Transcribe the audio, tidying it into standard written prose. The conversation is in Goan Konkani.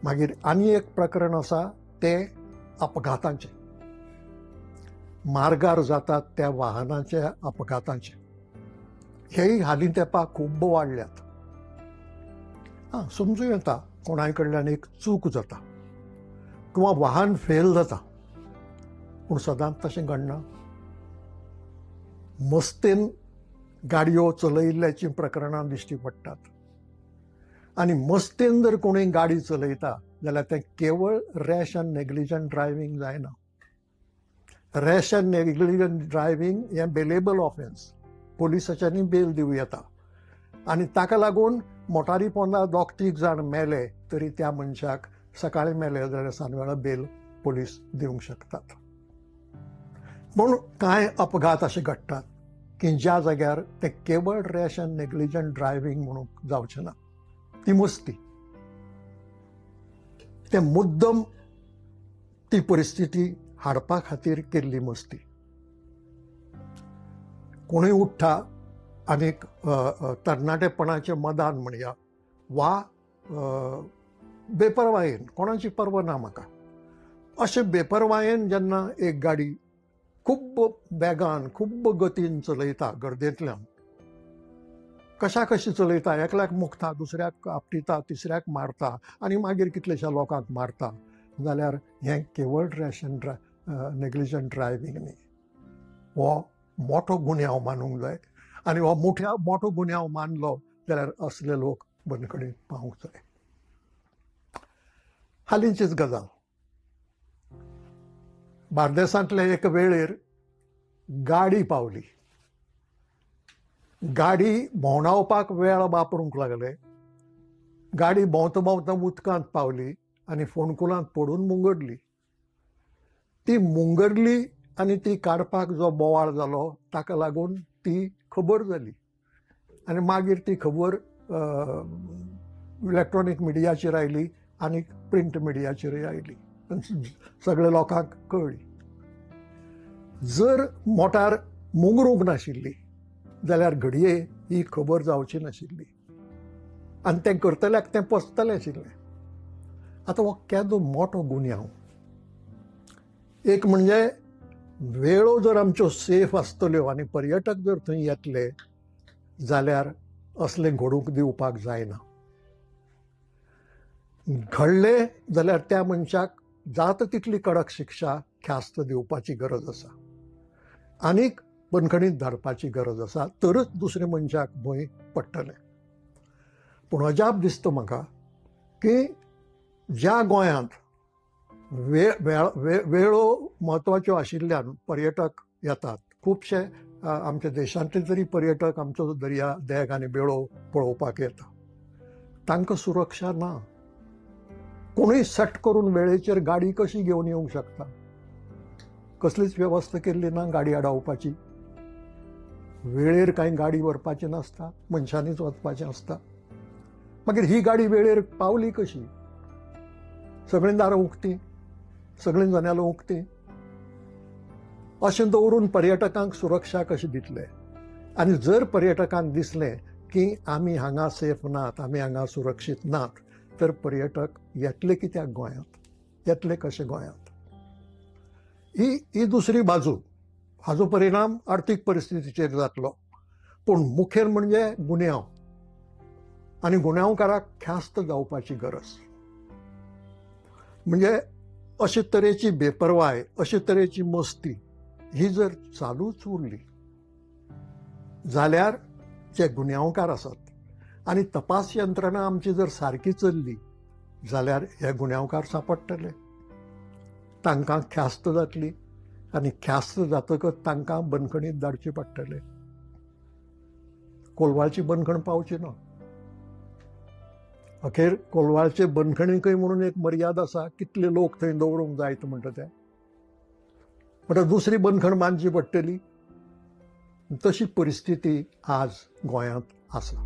मागीर आनी एक प्रकरण आसा तें अपघातांचें, मार्गार जातात त्या वाहनाच्या अपघातांचें. हेय हालीं तेंपाक खूब्ब वाडल्यात. आं, समजूं येता कोणाय कडल्यान एक चूक जाता किंवा वाहन फेल जाता, पूण सदांच तशें घडना. मस्तेन गाडयो चलयिल्ल्याचीं प्रकरणां दिश्टी पडटात आनी मस्तेन जर कोणूय गाडी चलयता जाल्यार तें केवळ रॅश अँड नेग्लिजंट ड्रायव्हींग जायना. रॅश अँड नेग्लिजंट ड्रायव्हींग हें बेलेबल ऑफेन्स, पोलिसांच्यांनी बेल दिवं येता आनी ताका लागून मोटारी पोंदा दोग तीग जाण मेले तरी त्या मनशाक सकाळीं मेले जाल्यार सांजवेळा बेल पोलीस दिवंक शकतात. पूण कांय अपघात अशे घडटात की ज्या जाग्यार तें केवळ रॅश अँड नेग्लिजंट ड्रायव्हींग म्हणूंक जावचें ना, ती मस्ती, तें मुद्दम ती परिस्थिती हाडपा खातीर केल्ली मस्ती. कोणूय उठ्ठा आनीक तरणाटेपणाचें मदान म्हणया वा बेपरवायेन, कोणाची पर्वा ना म्हाका, अशें बेपरवायेन जेन्ना एक गाडी खूब्ब बेगान खूब्ब गतीन चलयता, गर्देंतल्यान कशा कशी चलयता, एकल्याक मुखता, दुसऱ्याक आपटिता, तिसऱ्याक मारता आनी मागीर कितलेश्या लोकांक मारता, जाल्यार हें केवळ रॅश अँड नेग्लिजंट ड्रायव्हींग न्ही, हो मोठो गुन्यांव मानूंक जाय आनी हो मोठो गुन्यांव मानलो जाल्यार असले लोक बंदखणींत पावूंक जाय. हालींचीच गजाल, बार्देसांतले एक वेळेर गाडी पावली, गाडी भोंवडावपाक वेळ वापरूंक लागले, गाडी भोंवता भोंवता उदकांत पावली आनी फोंडकुलांत पडून मुंगरली. ती मुंगरली आनी ती काडपाक जो बोवाळ जालो ताका लागून ती खबर जाली आनी मागीर ती खबर इलेक्ट्रॉनीक मिडियाचेर आयली आनी प्रिंट मिडियाचेरय आयली, सगळे लोकांक कळ्ळी. जर मोटार मुंगरूंक नाशिल्ली जाल्यार घडये ही खबर जावची नाशिल्ली आनी तें करतल्याक तें पचतलें आशिल्लें. आतां हो केदो मोठो गुन्यांव. एक म्हणजे वेळो जर आमच्यो सेफ आसतल्यो आनी पर्यटक जर थंय येतले जाल्यार असलें घडूंक दिवपाक जायना. घडलें जाल्यार त्या मनशाक जाता तितली कडक शिक्षा ख्यास्त दिवपाची गरज आसा आनीक बंदखणींत धाडपाची गरज आसा, तरच दुसऱ्या मनशाक भंय पडटलें. पूण अजाप दिसता म्हाका की ज्या गोंयांत वेळो म्हत्वाच्यो आशिल्ल्यान पर्यटक येतात, खुबशे आमच्या देशांतले तरी पर्यटक आमचो दर्या देग आनी वेळो पळोवपाक येता, तांकां सुरक्षा ना. कोणूय सट करून वेळेचेर गाडी कशी घेवन येवंक शकता? कसलीच वेवस्था केल्ली ना गाडी आडावपाची. वेळेर कांय गाडी व्हरपाची नासता, मनशांनीच वचपाचें आसता. मागीर ही गाडी वेळेर पावली कशी? सगळीं दारां उक्तीं, सगळीं जनेलां उक्तीं, अशें दवरून पर्यटकांक सुरक्षा कशी दितले? आनी जर पर्यटकांक दिसलें की आमी हांगा सेफ नात, आमी हांगा सुरक्षीत नात, तर पर्यटक येतले कित्याक गोंयांत, येतले कशे गोंयांत? ही दुसरी बाजू. हाजो परिणाम आर्थीक परिस्थितीचेर जातलो, पूण मुखेल म्हणजे गुन्यांव आनी गुन्यांवकाराक ख्यास्त जावपाची गरज. म्हणजे अशे तरेची बेपरवाय, अशे तरेची मस्ती ही जर चालूच उरली जाल्यार जे गुन्यांवकार आसात आनी तपास यंत्रणा आमची जर सारकी चल्ली जाल्यार हे गुन्यांवकार सांपडटले, तांकां ख्यास्त जातली आनी ख्यास्त जातकच तांकां बंदखणींत धाडचे पडटले. कोलवाळची बंदखण पावची ना. अखेर कोलवाळचे बंदखणीकय म्हणून एक मर्यादा आसा, कितले लोक थंय दवरूंक जायत म्हणटा ते, म्हणटा दुसरी बंदखण बांदची पडटली. तशी परिस्थिती आज गोंयांत आसा.